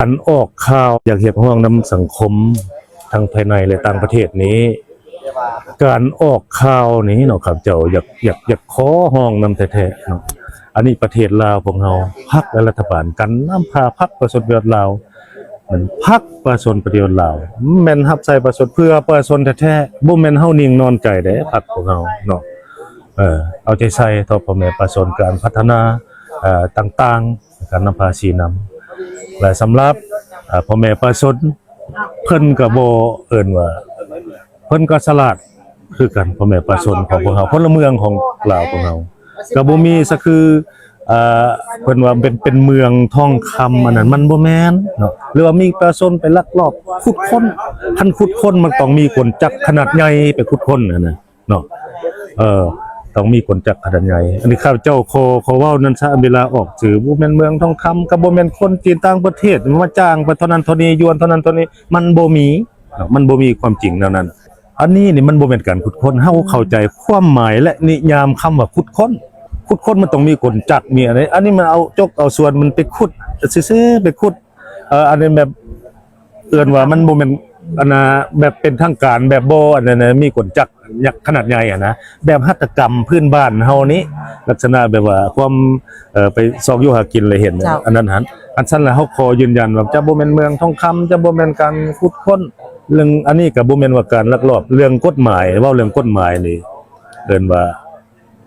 ການອອກຂ່າວ ຢາກຮຽກຮ້ອງນຳສັງຄົມ ທັງພາຍໃນ ແລະ ຕ່າງປະເທດນີ້ ການອອກຂ່າວນີ້ເນາະ ຂ້າພະເຈົ້າຢາກ ຢາກ ຢາກຂໍຮ້ອງນຳແທ້ໆເນາະ. ອັນນີ້ປະເທດລາວພວກເຮົາ ພັກ ແລະ ລັດຖະບານ ການນຳພາພັກປະຊາຊົນປະຕິວັດລາວ ແມ່ນພັກປະຊາຊົນປະຕິວັດລາວ ແມ່ນຮັບໃຊ້ປະຊາຊົນ ເພື່ອປະຊາຊົນແທ້ໆ ບໍ່ແມ່ນເຮົານິ່ງນອນໃຈເດ້ ພັກພວກເຮົາເນາະ. ເອີ ເອົາໃຈໃສ່ຕໍ່ພໍ່ແມ່ປະຊາຊົນ ການພັດທະນາ ເອີ ຕ່າງໆ ການນຳພາຊີ້ນຳ ແລະ ສຳລັບ ເອີ ພໍ່ແມ່ປະຊາຊົນ ເພິ່ນກໍບໍ່ເອີ້ນວ່າ ເພິ່ນກໍສະຫຼາດຄືກັນ ພໍ່ແມ່ປະຊາຊົນຂອງພວກເຮົາ ພົນລະເມືອງຂອງລາວຂອງເຮົາ ກໍບໍ່ມີສະຄື ເອີ ເພິ່ນວ່າເປັນ ເປັນເມືອງທອງຄຳ ອັນນັ້ນມັນບໍ່ແມ່ນເນາະ ຫຼືວ່າມີປະຊາຊົນໄປລັກລອບຂຸດຄົ້ນ ຄັນຂຸດຄົ້ນມັນຕ້ອງມີກົນຈັກຂະໜາດໃຫຍ່ໄປຂຸດຄົ້ນຫັ້ນນະ ເນາະ ເອີ ຕ້ອງມີກົນຈັກຂະໜາດໃຫຍ່. ອັນນີ້ຂ້າພະເຈົ້າຂໍ ຂໍເວົ້ານັ້ນຊະ ເວລາອອກສື່ ບໍ່ແມ່ນເມືອງທອງຄຳ ກໍບໍ່ແມ່ນຄົນຈີນຕ່າງປະເທດມາຈ້າງໄປເທົ່ານັ້ນເທົ່ານີ້ ຢວນເທົ່ານັ້ນເທົ່ານີ້ ມັນບໍ່ມີເນາະ ມັນບໍ່ມີຄວາມຈິງແນວນັ້ນ. ອັນນີ້ນີ້ມັນບໍ່ແມ່ນການຂຸດຄົ້ນ ເຮົາເຂົ້າໃຈຄວາມໝາຍ ແລະ ນິຍາມຄຳວ່າຂຸດຄົ້ນ. ຂຸດຄົ້ນມັນຕ້ອງມີກົນຈັກ ມີອັນນີ້ ອັນນີ້ມັນເອົາຈົກເອົາສ່ວນມັນໄປຂຸດຊື່ໆ ໄປຂຸດ ເອີ ອັນນີ້ແບບ ເອີ້ນວ່າມັນບໍ່ແມ່ນ ອັນນ່າ ແບບເປັນທາງການ ແບບບໍ່ ອັນນັ້ນນະ ມີກົນຈັກຂະໜາດໃຫຍ່ຫັ້ນນະ ແບບຫັດຖະກຳພື້ນບ້ານເຮົານີ້ ລັກສະນະແບບວ່າຄວາມ ເອີ ໄປຊອກຢູ່ຫາກິນແລ້ວເຫັນ ເຈົ້າ ອັນນັ້ນຫັ້ນ. ອັນຊັ້ນລະ ເຮົາຂໍຢືນຢັນວ່າຈະບໍ່ແມ່ນເມືອງທອງຄຳ ຈະບໍ່ແມ່ນການຂຸດຄົ້ນ. ເລື່ອງອັນນີ້ກໍບໍ່ແມ່ນວ່າການລັກລອບ ເລື່ອງກົດໝາຍ ເວົ້າເລື່ອງກົດໝາຍນີ້ ເອີ້ນວ່າ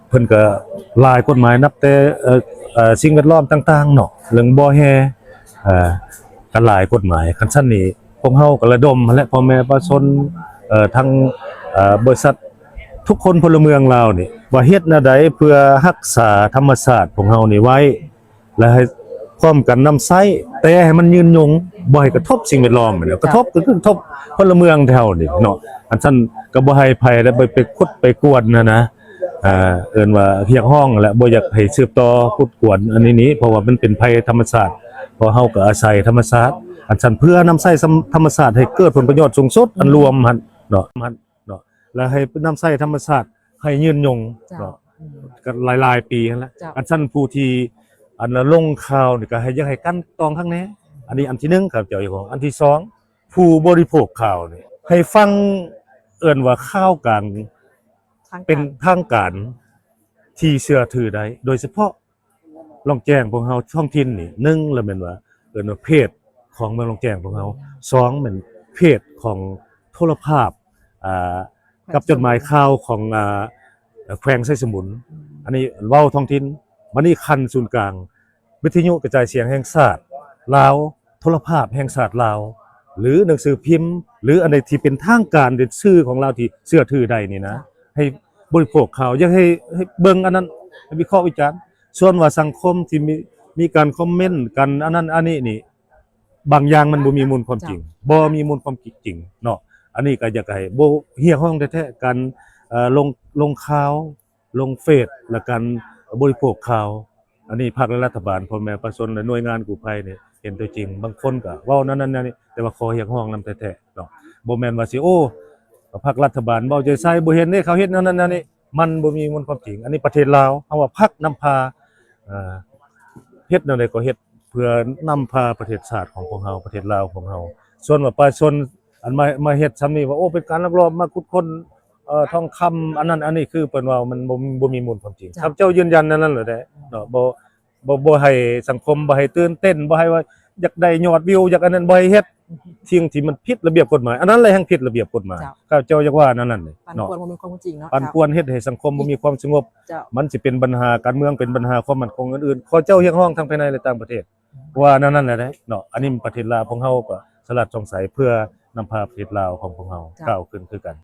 ເພິ່ນກໍຫຼາຍກົດໝາຍ ນັບແຕ່ ເອີ ເອີ ສິ່ງແວດລ້ອມຕ່າງໆເນາະ ເລື່ອງບໍ່ແຮ່ ເອີ ກໍຫຼາຍກົດໝາຍ. ຄັນຊັ້ນນີ້ ພວກເຮົາກໍລະດົມຫັ້ນແຫຼະ ພໍ່ແມ່ປະຊາຊົນ ເອີ ທັງ ເອີ ບໍລິສັດ ທຸກຄົນ ພົນລະເມືອງລາວນີ້ ວ່າເຮັດແນວໃດເພື່ອຮັກສາທຳມະຊາດຂອງເຮົານີ້ໄວ້ ແລະ ໃຫ້ພ້ອມກັນນຳໃຊ້ ແຕ່ໃຫ້ມັນຍືນຍົງ ບໍ່ໃຫ້ກະທົບສິ່ງແວດລ້ອມ ແມ່ນບໍ່ ກະທົບກໍຄືກະທົບພົນລະເມືອງແຖວນີ້ເນາະ. ອັນຊັ້ນກໍບໍ່ໃຫ້ໃຜໄດ້ໄປ ໄປຂຸດໄປກວນຫັ້ນນະ ອ່າ ເອີ້ນວ່າຮຽກຮ້ອງແຫຼະ ບໍ່ຢາກໃຫ້ສືບຕໍ່ຂຸດກວນອັນນີ້ນີ້ ເພາະວ່າມັນເປັນໄພທຳມະຊາດ ເພາະເຮົາກໍອາໄສທຳມະຊາດ. ອັນຊັ້ນເພື່ອນຳໃຊ້ທຳມະຊາດໃຫ້ເກີດຜົນປະໂຫຍດສູງສຸດ ອັນລວມຫັ້ນເນາະ ເນາະ ແລະ ໃຫ້ນຳໃຊ້ທຳມະຊາດໃຫ້ຍືນຍົງ ເຈົ້າ ເນາະ ອືມ ກໍຫຼາຍໆປີຫັ້ນແຫຼະ. ເຈົ້າ ອັນຊັ້ນຜູ້ທີ່ ອັນ ລົງຂ່າວນີ້ກໍໃຫ້ ຢາກໃຫ້ກັ່ນຕອງຄັກແນ່ ອັນນີ້ອັນທີໜຶ່ງ ຂ້າພະເຈົ້າຢາກບອກ. ອັນທີສອງ ຜູ້ບໍລິໂພກຂ່າວນີ້ໃຫ້ຟັງ ເອີ້ນວ່າຂ່າວກາງ ທາງການ ເປັນທາງການທີ່ເຊື່ອຖືໄດ້ ໂດຍສະເພາະ ລ່ອງແຈ້ງພວກເຮົາທ້ອງຖິ່ນນີ້ ໜຶ່ງລະແມ່ນວ່າ ເອີ້ນວ່າເພຈຂອງເມືອງລ່ອງແຈ້ງພວກເຮົາ, ສອງແມ່ນເພຈຂອງໂທລະພາບ ອ່າ ກັບຈົດໝາຍຂ່າວຂອງ ອ່າ ແຂວງໄຊສົມບູນ. ອັນນີ້ເວົ້າທ້ອງຖິ່ນ. ບັດນີ້ຂັ້ນສູນກາງ ວິທະຍຸກະຈາຍສຽງແຫ່ງຊາດລາວ, ໂທລະພາບແຫ່ງຊາດລາວ ຫຼື ໜັງສືພິມ ຫຼື ອັນໃດທີ່ເປັນທາງການ ເປັນສື່ຂອງລາວທີ່ເຊື່ອຖືໄດ້ນີ້ນະ ໃຫ້ບໍລິໂພກຂ່າວ ຢ່າໃຫ້ ໃຫ້ເບິ່ງອັນນັ້ນ ໃຫ້ວິເຄາະວິຈານ. ສ່ວນວ່າສັງຄົມທີ່ມີ ມີການຄອມເມັນກັນ ອັນນັ້ນອັນນີ້ນີ້ ບາງຢ່າງມັນບໍ່ມີມູນຄວາມຈິງ ເຈົ້າ ບໍ່ມີມູນຄວາມຈິງເນາະ. ອັນນີ້ກໍຢາກໃຫ້ ບໍ່ ຮຽກຮ້ອງແທ້ໆ ການ ເອີ ລົງ ລົງຂ່າວ ລົງເຟສ ແລະ ການບໍລິໂພກຂ່າວ. ອັນນີ້ພັກ ແລະ ລັດຖະບານ ພໍ່ແມ່ປະຊາຊົນ ແລະ ໜ່ວຍງານກູ້ໄພນີ້ເຫັນຕົວຈິງ. ບາງຄົນກໍເວົ້ານັ້ນໆນີ້ ແຕ່ວ່າຂໍຮຽກຮ້ອງນຳແທ້ໆເນາະ. ບໍ່ແມ່ນວ່າຊິ ໂອ້ ພັກລັດຖະບານເວົ້າໃຈໃສ່ ບໍ່ເຫັນເດ້ ເຂົາເຮັດແນວນັ້ນແນວນີ້ ມັນບໍ່ມີມູນຄວາມຈິງ. ອັນນີ້ປະເທດລາວ ເຮົາວ່າພັກນຳພາ ເອີ ເຮັດແນວໃດກໍເຮັດ ເພື່ອນຳພາປະເທດຊາດຂອງພວກເຮົາ ປະເທດລາວຂອງເຮົາ. ສ່ວນວ່າປະຊາຊົນ ອັນມາ ມາເຮັດຊ່ຳນີ້ວ່າ ໂອ້ ເປັນການລັກລອບມາຂຸດຄົ້ນ ເອີ ທອງຄຳ ອັນນັ້ນອັນນີ້ ຄືເພິ່ນເວົ້າ ມັນບໍ່ ບໍ່ມີມູນຄວາມຈິງ. ເຈົ້າ ຂ້າພະເຈົ້າຢືນຢັນແນວນັ້ນເລີຍເດ້ເນາະ. ບໍ່ ບໍ່ ບໍ່ໃຫ້ສັງຄົມ ບໍ່ໃຫ້ຕື່ນເຕັ້ນ ບໍ່ໃຫ້ວ່າຢາກໄດ້ຍອດວິວ ຢາກອັນນັ້ນ ບໍ່ໃຫ້ເຮັດ ສິ່ງທີ່ມັນຜິດລະບຽບກົດໝາຍ ອັນນັ້ນແຫຼະແຮ່ງຜິດລະບຽບກົດໝາຍ. ເຈົ້າ ຂ້າພະເຈົ້າຢາກວ່າແນວນັ້ນເລີຍເນາະ. ປັ່ນປ່ວນບໍ່ມີຄວາມຈິງເນາະ ປັ່ນປ່ວນເຮັດໃຫ້ສັງຄົມບໍ່ມີຄວາມສະຫງົບ. ເຈົ້າ ມັນຊິເປັນບັນຫາການເມືອງ ເປັນບັນຫາຄວາມໝັ້ນຄົງອື່ນໆ. ຂໍເຈົ້າຮຽກຮ້ອງທັງພາຍໃນ ແລະ ຕ່າງປະເທດ ວ່າແນວນັ້ນແຫຼະເດ້ເນາະ. ອັນນີ້ປະເທດລາວຂອງເຮົາກໍສະຫຼາດສ່ອງໃສ ເພື່ອນຳພາປະເທດລາວຂອງພວກເຮົາ ເຈົ້າ ກ້າວຂຶ້ນຄືກັນ.